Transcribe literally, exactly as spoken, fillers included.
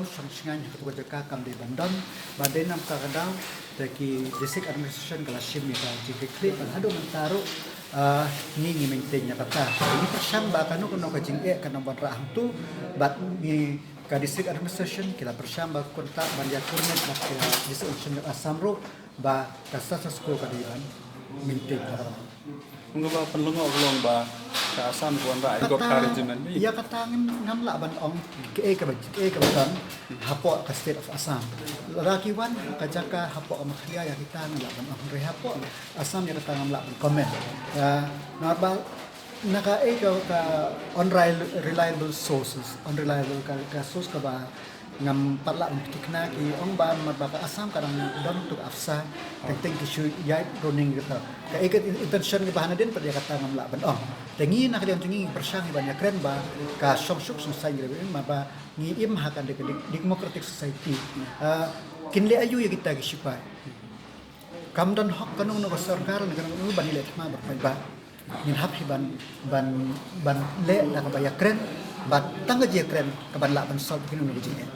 Shong shngaiñ ha katu ka jaka kam dei ban don, ba dei namar kata ka daw te ki district administration ka la shim ïa ka jingkitkhlieh, bad haduh mynta ruh, ah, ngi ngi maintain ïa kata. Ngi pyrshang ba kano kano ka jingeh kan ym wanrah hangtu, bad ngi ka district administration ki la pyrshang ba kumta ban ïa coordinate bad ka district administration jong Assam ruh, ba ka status quo ka dei ban maintain. Kumba pynlyngngoh ka long ba ka Assam ka wanrah ïa ka Kata, regiment. Ïa kata ngam, ngam lah ban ong kaei kaba, kaei kaba don hapoh ka state of Assam. Lada ki wan ka jaka hapoh ka Meghalaya, ïa kita ngam lah ban ong, hynrei hapoh Assam ïa kata ngam lah ban comment. Ïa, namar ba na kaei ka, ka unreliable sources, unreliable ka, ka source kaba ngam pat lah ban pynthikna, ki ong ba namar ba ka Assam ka dang don tu ka AFSA, teng teng ki shu ïaid runing kata. Kaei ka intention kaba ha nadien pat ïa kata ngam lah ban ong. Te ngi na ka liang jong ngi ngi pyrshang ban ïakren ba ka shongsuk shongsaiñ ka dei ban im, namar ba ngi im ha ka de-, de-, democratic society. Ah, kin leh aïu ïa kita ki shipai? Kam don hok kano kano ka sorkar ne kano kano ban ïaleh thma bad paidbah. Ngin hap hi ban, ban, ban leh da kaba ïakren, bad tang ka jingïakren ka ban lah ban solve kino kino ka jingeh.